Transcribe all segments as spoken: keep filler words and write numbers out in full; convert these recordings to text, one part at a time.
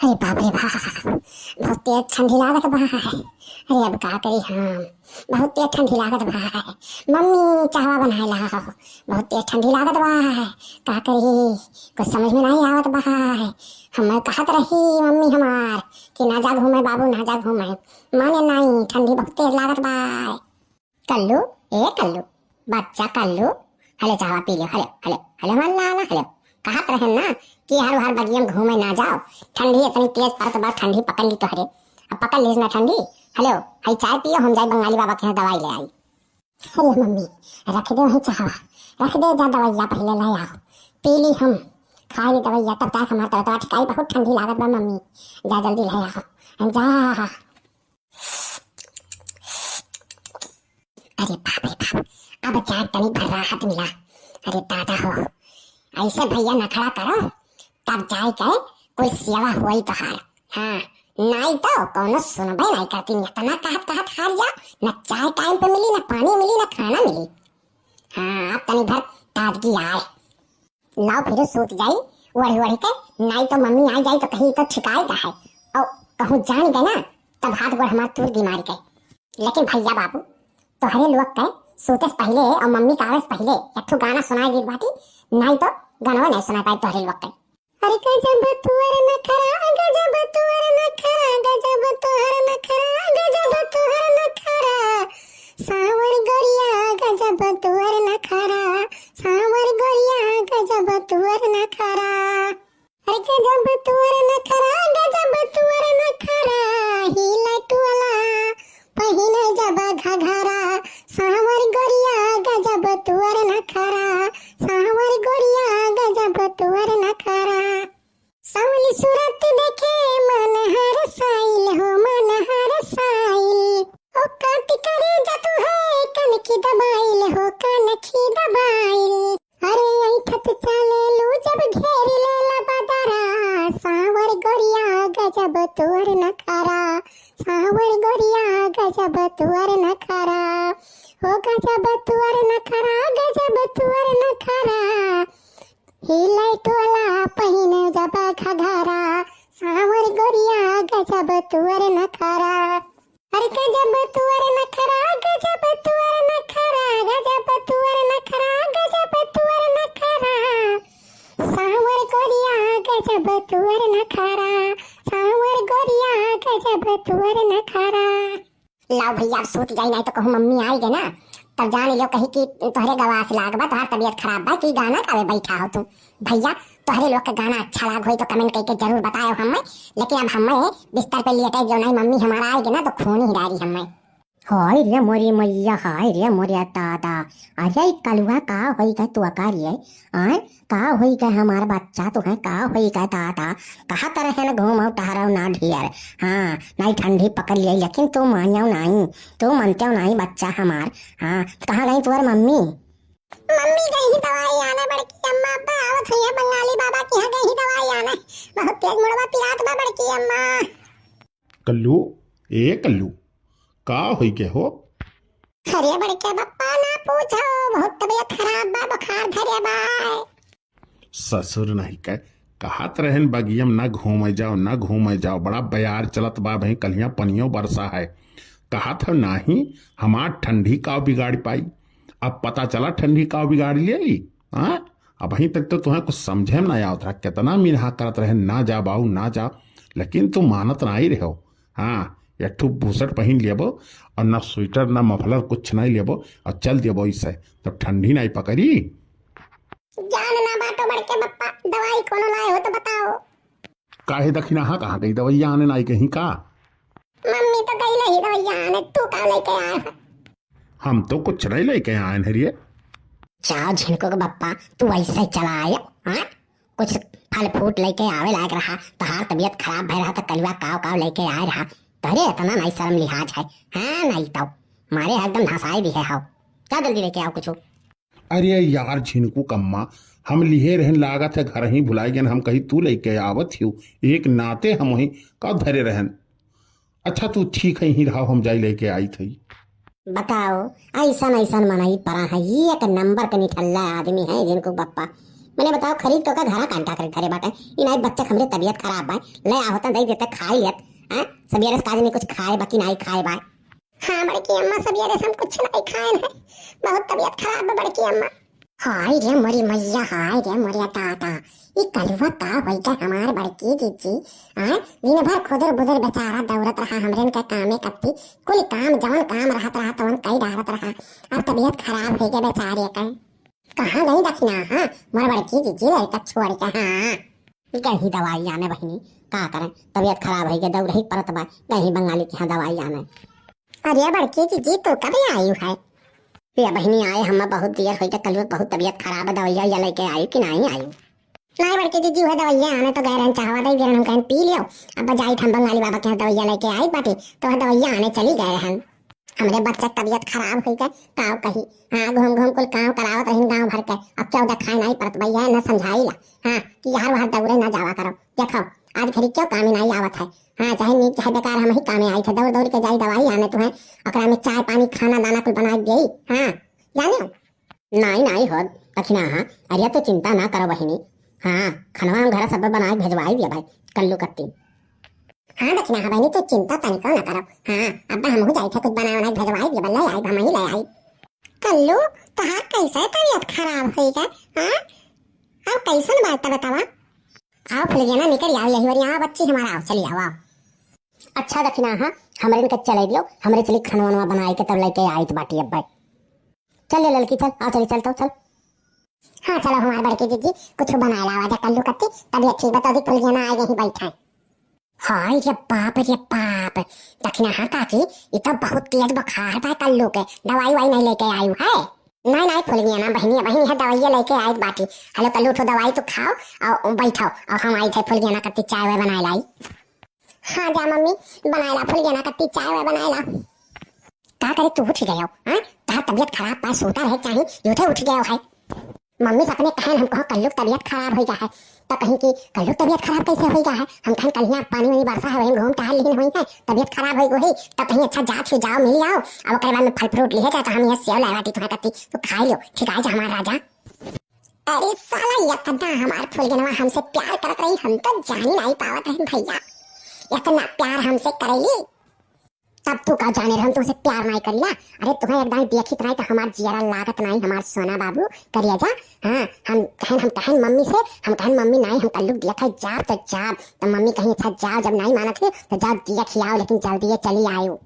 अरे बाप रे बाप, बहुत तेज ठंडी लागत बा। अरे अब का करी हम, बहुत तेज ठंडी लागत बा। मम्मी, चाहवा बनाए लाओ, बहुत तेज ठंडी लागत बा। का करी, कुछ समझ में नाहीं आवत बा। हम कहत रही मम्मी हमार कि ना जा घूमे बाबू, ना जा घूमे, माने नाहीं, ठंडी बहुत तेज लागत बा। कल्लू, ए कल्लू, बच्चा कल्लू, हले चाहवा पी ले, हले, हले, हले हमार लाला, हले। कहत रहन ना कि हर हर बगियम घूमे ना जाओ, ठंडी इतनी तेज परत बा, ठंडी पकड़ ली तोहरे। अब पकड़ लीस ना ठंडी, हले, हई चाय पियो, हम जाई बंगाली बाबा के यहाँ दवाई ले आई। अरे मम्मी, रख दे वहीं चाहवा, रख दे, जा दवाइया पहले ले आओ, पी ली हम, खाई ली दवाइया, तब तक हमार तबीयत ठिकाई, बहुत ठंडी लागत बा मम्मी, जा जल्दी ले आओ, जा। अरे बाप रे बाप, अब जाए तनी भर राहत मिला। अरे दादा हो, ऐसे भैया नखड़ा करो, तब जाए के कोई सेवा होई तोहार। हाँ, नाई तो कौनो सुनबे नाई करती, इतना कहत कहत हार जा, न चाय टाइम पे मिली, न पानी मिली, न खाना मिली। हाँ, अब तनी भर ताजगी आए। लाओ फिर सूत जाई, ओढ़ ओढ़ के, नाई तो मम्मी आ जाई तो कहीं तो छिकाई का है, और कहूँ जान गए ना, तब हाथ गोड़ हमार तूर दी मार के। लेकिन भैया बाबू, तोहरे लोग के सूते से पहले और मम्मी के आवे से पहले एक ठो गाना सुनाई दी बाटी, नाई तो गाना नहीं सुना पाई तोहरे लोग के। अरे गजब तुअर नखरा, गजब तुअर नखरा, गजब तुअर नखरा, गजब तुअर नखरा। सावर गोरिया, गजब तुअर नखरा, सावर गोरिया, गजब तुअर नखरा। अरे गजब तुअर नखरा, गजब तुअर नखरा, हिला टोला पहिने जब घघरा। सावर गोरिया, गजब तुअर नखरा, सावर गोरिया, गजब तुअर नखरा। सावली सूरत देखे मन हरसाइल हो, मन हरसाइल। ओ काटी करेजा तू है कनखी दबाइल हो, कनखी दबाइल। अरे ऐठत चलेलू जब घेर लेला बदरा। सावर गोरिया गजब तुअर नखरा, सावर गोरिया गजब तुअर नखरा। हो गजब तुअर नखरा, गजब तुअर नखरा। हिलै टोला पहिने जब घघरा, सावर गोरिया गजब तुअर नखरा। अरे गजब तुअर नखरा, गजब तुअर नखरा, गजब तुअर नखरा, गजब तुअर नखरा। सावर गोरिया गजब तुअर नखरा, सावर गोरिया गजब तुअर नखरा। लाओ भैया, अब सूत जाई, नाहीं तो कहूँ मम्मी आई गए ना, तब जान लियो कही कि तोहरे गवास लाग बा, तोहार तबीयत खराब बा कि गाना गावे बैठा हो तू। भैया, तोहरे लोग के गाना अच्छा लाग होई तो comment करके जरूर बतायो हमें, लेकिन अब हमें बिस्तर पे लेटे जो नाहीं मम्मी हमारा आई गए ना तो खून ही डारी हमें। हाय रे मोरी मैया, हाय रे मोरे दादा, अरे ई कलुआ का होई गए तू का रे? आय, का होई गए हमार बच्चा, तुहैं का होई गए दादा? कहा तरह है ना घूमो टहरो ना ढेर। हाँ, नाहीं ठंडी पकड़ लिया, लेकिन तू मानियो नाहीं, तू मनते नाहीं बच्चा हमार। हाँ, कहाँ गई तुअर मम्मी? मम्मी गई ही दवाई आने बड़की अम्मा, अब्बा आवत हुई है बंगाली बाबा की यहाँ गई ही दवाई आने। बहुत तेज मुड़वा पिरात बा बड़की अम्मा। कल्लू, ए कल्लू, का होई के हो? अरे बड़के बप्पा ना पूछो, बहुत तबीयत खराब बा, बुखार धरे बा। ससुर नहीं के, कहत रहन बगियम न घूमे जाओ, न घूमे जाओ, बड़ा बयार चलत बा भाई, कलिया पनियो बरसा है। कहत हो नाही, हमार ठंडी काव बिगाड़ पाई। अब पता चला ठंडी काव बिगाड़ लेई। हाँ, अबहीं तक तो तुहें कुछ समझे में ना आवत रहा, कितना मिनहा करत रहन, ना जा बाऊ, ना जा, लेकिन तू मानत नाहीं रहो। हाँ, एक ठो बुशर्ट पहिन लेबो और ना स्वेटर, ना मफलर, कुछ नाहीं लेबो और चल देबो इसे, तब ठंडी नाहीं पकड़ी। जान ना बाटो बड़के बप्पा, दवाई कोनो लाए हो तो बताओ। काहे दखिनाहा कहाँ गई दवाइया आने नाहीं कहीं का? मम्मी तो गई नहीं दवाइया आने, तू का लेके आया है? हम तो कुछ नहीं लेके आए हैं रे। जा झिनकू के बप्पा, तू ऐसे ही चला आया, हाँ? कुछ फल फ्रूट लेके आवे लायक रहा, तोहार तबीयत खराब भय रहा तो कलुआ काव काव लेके आए रहा। तोहरे इतना नाहीं शर्म लिहाज है, हाँ? नाहीं तो मारे एकदम धसाई दी है हाव। जा जल्दी लेके आओ कुछ। अरे यार झिनकू कम्मा, हम लिहे रहन लागत है घर ही भुलाई गन, हम कही तू लेके आवत हियो, एक नाते हम वहीं का धरे रहन। अच्छा तू ठीक है, यहीं रहो, हम जाई लेके आई थई। बताओ, ऐसन ऐसन मनई परा है, ये एक नंबर के निठल्ला आदमी है झिनकू बप्पा। मने बताओ, खरीद के ओका घरा कांटा करे धरे बाटे। ई नाई बच्चा के हमरे तबियत खराब बा, ले आवत दई देते खाई लेत। हैं? सबेरे से काज नहीं कुछ खाए बाकी नाई खाए बा। हाँ बड़की अम्मा, सबेरे से हम कुछ नाई खाए हैं, बहुत तबियत खराब बा बड़की अम्मा। हाय रे मोरी मैया, हाय रे मोरी दादा, ई कलुआ का होई गए हमार बड़की जीजी। हैं? दिन भर खुदर बुदर बेचारा दौड़त रहा, हमरेन के कामे कत्ती, कुल काम जवन काम रहत रहा तवन कई डारत रहा। अब तबियत खराब होई गए बेचारे के। कहाँ गई दखिना, हाँ? मोर बड़की जीजी लड़का छोड़ के, हाँ। गई दवाई आने बहिनी, का करें, तबियत खराब होई गए, दौड़ही परत बा, गई बंगाली के यहाँ दवाई आने। अरे बड़की जीजी, तू कब आई है? ये बहिनी आए, हम बहुत देर होई गए, कल बहुत तबियत खराब है, दवाइया या लेके आई कि नहीं आई? नहीं बड़की जीजी, वह दवाइया आने तो गए रहन, चाहवा दे देरन, हम कहन पी लियो, अब जाई हम बंगाली बाबा के यहाँ दवाइया लेके आई बाटी, तो वह दवाइया आने चली गए रहन। हमरे बच्चा के तबियत खराब होई गए, काव कही। हाँ, घूम घूम कुल काम करावत रहिन गांव भर के, अब क्या देखाई नहीं परत भैया, न समझाई ला। हाँ, कि यार वहाँ दौड़े ना जावा करो। देखो, आज घरी क्यों कामे नहीं आवत है। हाँ, चाहे नीक चाहे बेकार, हम ही कामे आई थे, दौड़ दौड़ के जाई दवाई आने तुम्हें, ओकरा में चाय पानी खाना दाना कुल बना के देई। हाँ, जाने हो। नाई, नाई होत, दखिना, हाँ। अरे, तू चिंता ना करो बहिनी। हाँ, खनवा हम घर सब बनाए भेजवाई दिया भाई, कल्लू कत्ती। हाँ, दखिना, हाँ बहिनी, तू चिंता तनिको ना करो। हाँ, अब हमहू जाई थे कुछ बनाए उनाए भेजवाई दिया, ले आई, हम ही ले आई। कल्लू, तोहार कैसे तबियत खराब होई गए? हाँ? अब कैसन बात है बतावा? आओ फुलगेना निकल आओ, यही बारी आओ बच्ची हमारा, आओ, चली आओ, आओ। अच्छा दखिना, हाँ, हमरे इनके चले दियो, हमरे चली खनवा वनवा बनाए के तब लेके आई तो बाटी अब भाई। चल ले ललकी, चल, आ चली, चल तो, चल। हाँ, चलो हमार बड़की दीदी, कुछ बनाए लावा जा कल्लू कत्ती, तबियत ठीक बा तो अभी फुलगेना आए यहीं बैठा है। हाय रे बाप रे बाप, दखिना हाँ काकी, ई तो बहुत तेज बुखार बा कल्लू के, दवाई वाई नहीं लेके आयु है? नहीं, नहीं फुलगेना बहिनी, बहिनी है दवाइया लेके आई बाटी। हेलो कल्लू, उठो दवाई तो खाओ और बैठो, और हम आई थे फुलगेना कत्ती चाय वाय बनाए लाई। हाँ जा मम्मी, बनाए ला फुलगेना कत्ती चाय वाय बनाए ला। का करे तू उठ गयो, हाँ? तहार तबियत खराब बा, सोता रहे चाही, यूठे उठ गयो है। मम्मी से अपने कहन हम कहो कल्लू के तबियत खराब हो गया है, तो कहीं कि कल्लू के तबियत खराब कैसे हो गया है? हम कहन कल यहाँ पानी वानी बरसा है, वहीं घूम टहल लीन हुई है, तबियत खराब हो गई, तो कहीं अच्छा जात हो जाओ, मिल आओ, अब ओकरे बाद में फल फ्रूट लिहे जाए, तो हम यहाँ सेव लाए बाटी तुम्हें कत्ती, तो खा लियो, ठीक है जा हमारा राजा। अरे साला, इतना हमार फुलगेनवा हमसे प्यार करत रही, हम तो जानी नहीं पावत रही भैया, इतना प्यार हमसे करेली। तब तू का जाने रहन, तुमसे प्यार नहीं करीला। अरे तुम्हें एक दाई देखी तो नहीं तो हमार जियरा लागत नहीं, हमार सोना बाबू करिया जा। हाँ, हम कहन, हम कहन मम्मी से, हम कहन मम्मी नहीं, हम कल्लू देखा जाब तो जाब। तो मम्मी कहीं अच्छा जाओ, जब नहीं मानत है तो जाओ दिया खियाओ, लेकिन जल्दी ये चली आयो।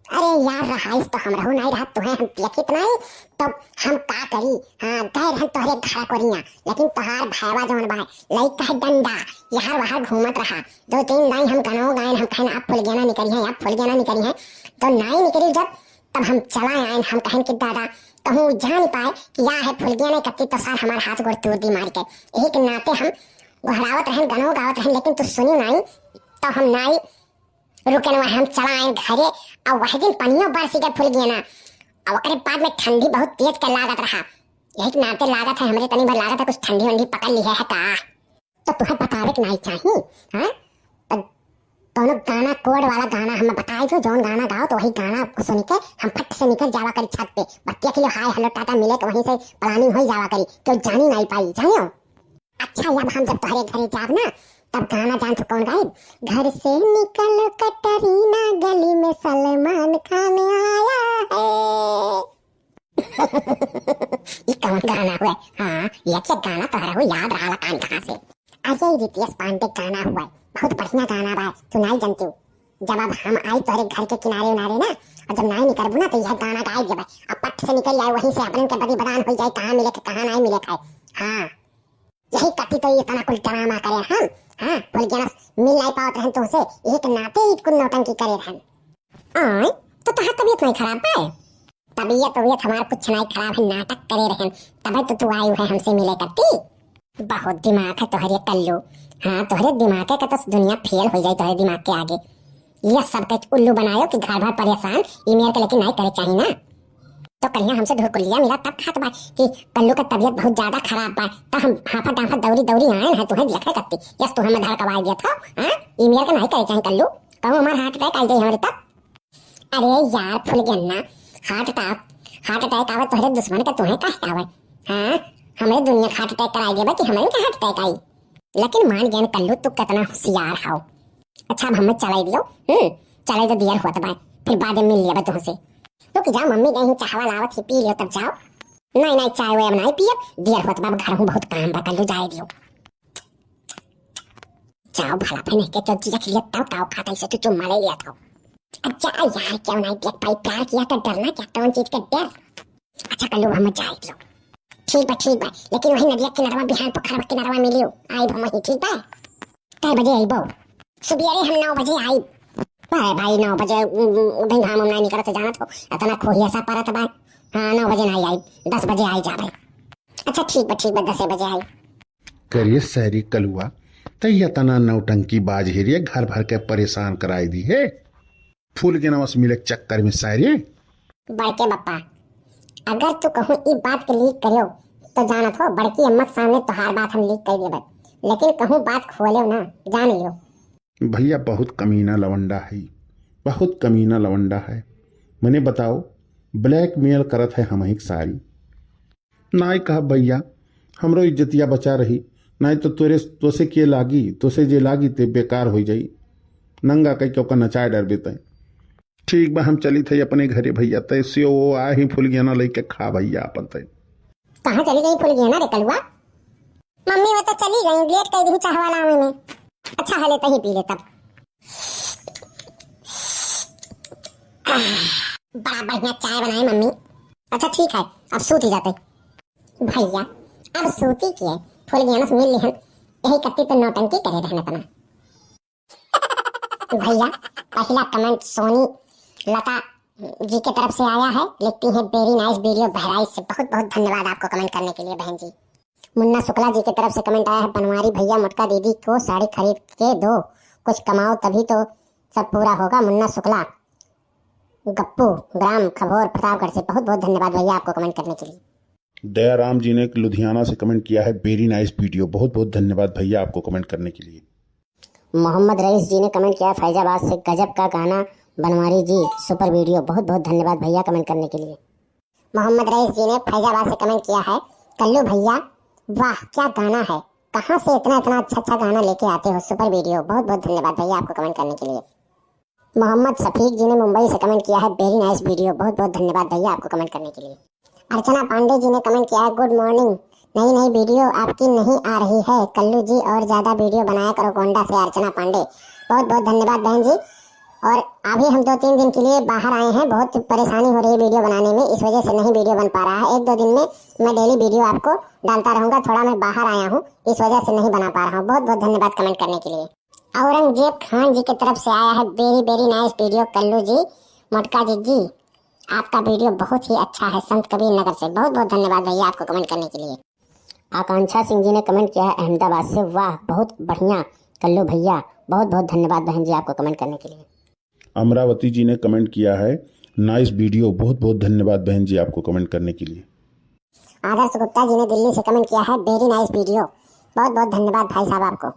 अरे यार, रहाइश तो हम रहू नहीं रहत, तुहें हम देखित नहीं, तब हम का करी? हाँ, गए रहन तोहरे घर कोरिया, लेकिन तोहार भैवा जौन बा, लइका है डंडा, यहाँ वहाँ घूमत रहा। दो तीन दाई हम गनो गायन, हम कहन, "अब फुलगेना निकरी है, अब फुलगेना निकरी है।" तो नाई निकरी जब, तब हम चला आयन, हम कहन कि, "दादा, कहूँ जान पाए कि या है फुलगेना कत्ती तो सार हमार हाथ गोड़ तोड़ दी मार के।" यही के नाते हम गोहरावत रहन, गनो गावत रहन, लेकिन तू सुनी नाई, तो हम नाई रुके न, हम चला आए घरे। और वह दिन पनियो बरस गए फुलगेना। और ओकरे बाद में ठंडी बहुत तेज के लागत रहा, यही के नाते लागत है हमरे तनी भर लागत है कुछ ठंडी वंडी पकड़ ली है, है का? तो तुहे बतावे के नहीं चाही, हाँ? तो कौनो गाना, कोड वाला गाना हम बताए दो, जौन गाना गाओ तो वही गाना सुन के हम फट से निकल जावा करी छत पे। बस देख लियो, हाय हेलो टाटा मिले के वहीं से प्लानिंग हो जावा करी, क्यों जानी नहीं पाई, जानियो। अच्छा, अब हम जब तोहरे घरे जाब ना, तब गाना जान तू कौन गाइब? घर से निकल कटरीना, गली में सलमान खान आया है। ई कौन गाना हुआ? हाँ, ये क्या गाना तोहरा हो याद रहा कान कहाँ से? अरे, ई रितेश पांडे गाना हुआ, बहुत बढ़िया गाना बा, तू नहीं जानती हो। जब अब हम आई तोहरे घर के किनारे उनारे ना, और जब नहीं निकलबू ना, तो यह गाना गाए देबे। अब पट से निकल जाए, वहीं से अपने के बदी बदान हो जाए, कहाँ मिले के, कहाँ नहीं मिले खाए। हाँ। यही कत्ती तो इतना कुल ड्रामा करे हम, हाँ, फुलगेना मिल नहीं पावत रहन तुमसे, यही के नाते ई कुल नौटंकी करे रहन। आय, तो तोहार तबियत नहीं खराब है? तबियत, तबियत हमार कुछ नहीं खराब है, नाटक करे रहन, तबे तो तू आयु है हमसे मिले कत्ती। बहुत दिमाग है तोहरे कल्लू, हाँ, तोहरे दिमाग के तो दुनिया फेल हो जाए तोहरे दिमाग के आगे। ये सब के उल्लू बनायो कि घर भर परेशान, ई मेर के लेकिन नहीं करे चाहिए ना। तो कन्या हमसे ढुरकुलिया मिला तब खात बा कि कल्लू का तबियत बहुत ज्यादा खराब बा, तो हम हाफा डाफा दौरी दौरी आए हैं तुहें देखे कत्ती। यस, तुहें मैं धड़कवाए दिया था, हाँ? ई मेर के नहीं करे चाहिए कल्लू, कहूँ हमार हार्ट अटैक आई जाए हमारे तब। अरे यार फुलगेना, हार्ट अटैक, हार्ट अटैक आवे तोहरे दुश्मन के, तुहें काहे आवे? हाँ, हमरे दुनिया का हार्ट अटैक कराई देबा कि हमरे का हार्ट अटैक आई? लेकिन मान गयन कल्लू, तू कितना होशियार हौ। अच्छा, अब हमें चलाई दियो। हम्म, चलाई तो दियर होत बा, फिर बाद में मिल लेबा तुहसे। रुक जाओ, मम्मी गई हूँ, चाहवा लावत ही, पी लियो तब जाओ। नहीं, नहीं, चाय वाय अब नहीं पियब, दियर होत बा, अब घर हूँ बहुत काम बा, कल्लू जाए दियो। जाओ भला, फिर नहीं के तो जिया खिलिया तब ताव खाता इसे तू चुम्मा ले लिया था। अच्छा यार, क्यों नहीं देख पाई, प्यार किया तो डरना क्या, कौन चीज का डर? अच्छा कल्लू, हम जाए दियो। ठीक बा, ठीक बा, लेकिन वही नदिया किनारवा, बिहान पोखरवा किनारवा मिलियो, आइब हम वहीं, ठीक बा? कै बजे आइबो? सुबेरे हम नौ बजे आइब। अरे भाई, नौ बजे, उम, उम, उधर घाम हम नहीं निकलत, जानत हो, इतना खोहिया सा परत बा। हाँ, नौ बजे नहीं आइब, दस बजे आई जाबे। अच्छा ठीक बा, ठीक बा, दसे बजे आइब। करिए सैरी कलुआ, तै इतना नौटंकी बाज हेरिए घर भर के परेशान कराई दी है। फूल गेनवा से मिले के चक्कर में सैरी। बड़के बप्पा, अगर तू कहूँ ई बात के लीक करियो, तो जानत हो, बड़की अम्मा के सामने तोहार बात हम लीक कर देबे, लेकिन कहूँ बात खोलेव ना, जान लियो। भैया बहुत कमीना लवंडा है, बहुत कमीना लवंडा है। मने बताओ, ब्लैकमेल करत है हमही के सारी। नाई कहा भैया, हमरो इज्जतिया बचा रही, नाई तो तोरे, तोसे के लागी, तोसे जे लागी ते बेकार हो जाई। नंगा कई के ओकर नचाए डरबे तय। ठीक बा, हम चली थे अपने घरे भैया, तय से वो आ ही फुलगेना लेके खा भैया अपन तय। कहाँ चली गई फुलगेना रे कलुआ? मम्मी वो तो चली गई, लेट कर दी चाह वाला आवे में। अच्छा हले तही पी ले तब। बड़ा बढ़िया चाय बनाए मम्मी। अच्छा ठीक है, अब सूत ही जाते। भैया, अब सूती के है, फुलगेना से मिल लिहन, यही कत्ती तो नौटंकी करे रहन इतना। भैया, पहला कमेंट सोनी लता जी के तरफ से आया है, लिखती हैं, "Very nice video बहराइच से।" बहुत बहुत धन्यवाद आपको कमेंट करने के लिए बहन जी। मुन्ना शुक्ला जी की तरफ से कमेंट आया है, "बनवारी भैया, मोटका दीदी को साड़ी खरीद के दो, कुछ कमाओ तभी तो सब पूरा होगा।" मुन्ना शुक्ला, गप्पू, ग्राम खभौर, प्रतापगढ़ से बहुत बहुत धन्यवाद भैया आपको कमेंट करने के लिए। दयाराम जी ने लुधियाना से कमेंट किया है, "Very nice video।" बहुत बहुत धन्यवाद भैया आपको कमेंट करने के लिए। मोहम्मद रईस जी ने कमेंट किया है फैजाबाद से, "गजब का गाना बनवारी जी, सुपर वीडियो।" बहुत बहुत धन्यवाद भैया कमेंट करने के लिए। मोहम्मद रईस जी ने फैजाबाद से कमेंट किया है, "कल्लू भैया, वाह क्या गाना है, कहाँ से इतना इतना अच्छा अच्छा गाना लेके आते हो, सुपर वीडियो।" बहुत बहुत धन्यवाद भैया आपको कमेंट करने के लिए। मोहम्मद शफीक जी ने मुंबई से कमेंट किया है, "Very nice video।" बहुत बहुत धन्यवाद भैया आपको कमेंट करने के लिए। अर्चना पांडे जी ने कमेंट किया है, "Good morning, नई नई वीडियो आपकी नहीं आ रही है कल्लू जी, और ज्यादा वीडियो बनाया करो गोंडा से।" अर्चना पांडे, बहुत बहुत धन्यवाद बहन जी। और अभी हम दो तीन दिन के लिए बाहर आए हैं, बहुत परेशानी हो रही है वीडियो बनाने में, इस वजह से नहीं वीडियो बन पा रहा है। एक दो दिन में मैं डेली वीडियो आपको डालता रहूंगा, थोड़ा मैं बाहर आया हूँ, इस वजह से नहीं बना पा रहा हूँ। बहुत बहुत धन्यवाद कमेंट करने के लिए। औरंगजेब खान जी की तरफ से आया है, "Very very nice video कल्लू जी, मोटका जिज्जी, आपका वीडियो बहुत ही अच्छा है, संत कबीर नगर से।" बहुत बहुत धन्यवाद भैया आपको कमेंट करने के लिए। आकांक्षा सिंह जी ने कमेंट किया है अहमदाबाद से, "वाह बहुत बढ़िया कल्लू भैया।" बहुत बहुत धन्यवाद बहन जी आपको कमेंट करने के लिए। अमरावती जी ने कमेंट किया है, "Nice video।" बहुत बहुत धन्यवाद बहन जी आपको कमेंट करने के लिए। आदर्श गुप्ता जी ने दिल्ली से कमेंट किया है, "Very nice video।" बहुत बहुत धन्यवाद भाई साहब आपको।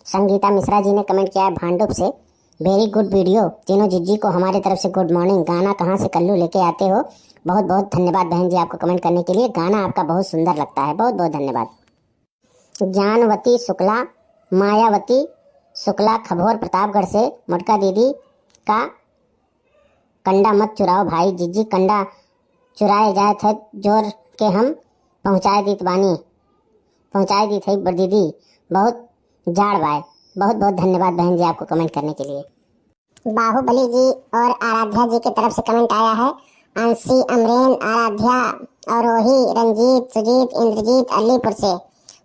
संगीता मिश्रा जी ने कमेंट किया है भांडुप से, "Very good video, तीनों जिज्जी को हमारे तरफ से गुड मॉर्निंग। गाना कहाँ से कल्लू लेके आते हो?" बहुत बहुत धन्यवाद बहन जी आपको कमेंट करने के लिए, गाना आपका बहुत सुंदर लगता है, बहुत बहुत धन्यवाद। ज्ञानवती शुक्ला, मायावती शुक्ला खभोर प्रतापगढ़ से, मोटका दीदी का कंडा मत चुराओ भाई, जिज्जी कंडा चुराए जात है, जोर के हम पहुँचाए दीत बानी, पहुँचाए दीत है बड़ दीदी, बहुत जाड़ बाय। बहुत बहुत धन्यवाद बहन जी आपको कमेंट करने के लिए। बाहुबली जी और आराध्या जी की तरफ से कमेंट आया है, अंशी, अमरेन, आराध्या, और रोही, रंजीत, सुजीत, इंद्रजीत, अलीपुर से।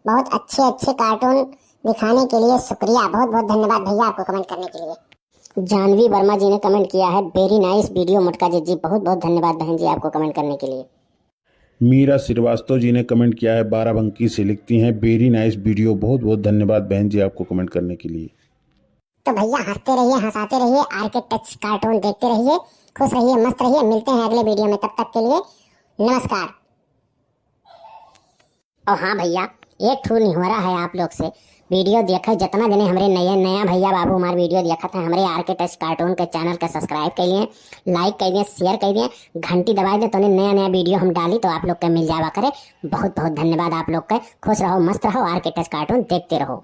बहुत अच्छे अच्छे कार्टून दिखाने के लिए शुक्रिया, बहुत बहुत धन्यवाद भैया आपको कमेंट करने के लिए। जानवी वर्मा जी ने कमेंट किया है, "Very nice video मोटका जिज्जी।" बहुत बहुत धन्यवाद बहन जी आपको कमेंट करने के लिए। मीरा श्रीवास्तव जी ने कमेंट किया है बाराबंकी से, लिखती हैं, "Very nice video।" बहुत बहुत धन्यवाद बहन जी आपको कमेंट करने के लिए। तो भैया हंसते रहिए, हंसाते रहिए, आर के टच कार्टून देखते रहिए, खुश रहिए, मस्त रहिए। मिलते हैं अगले वीडियो में, तब तक के लिए नमस्कार। और हाँ भैया, एक ठो निहोरा है आप लोग से, वीडियो देखे जितना जने हमरे नए नया भैया बाबू हमारे वीडियो देखत हैं, हमरे आर के टच कार्टून के चैनल के सब्सक्राइब कर लिए, लाइक कर दिए, शेयर कर दिए, घंटी दबाई दे, तो नया नया वीडियो हम डाली तो आप लोग के मिल जावा करे। बहुत बहुत धन्यवाद आप लोग के। खुश रहो, मस्त रहो, आर के टच कार्टून देखते रहो।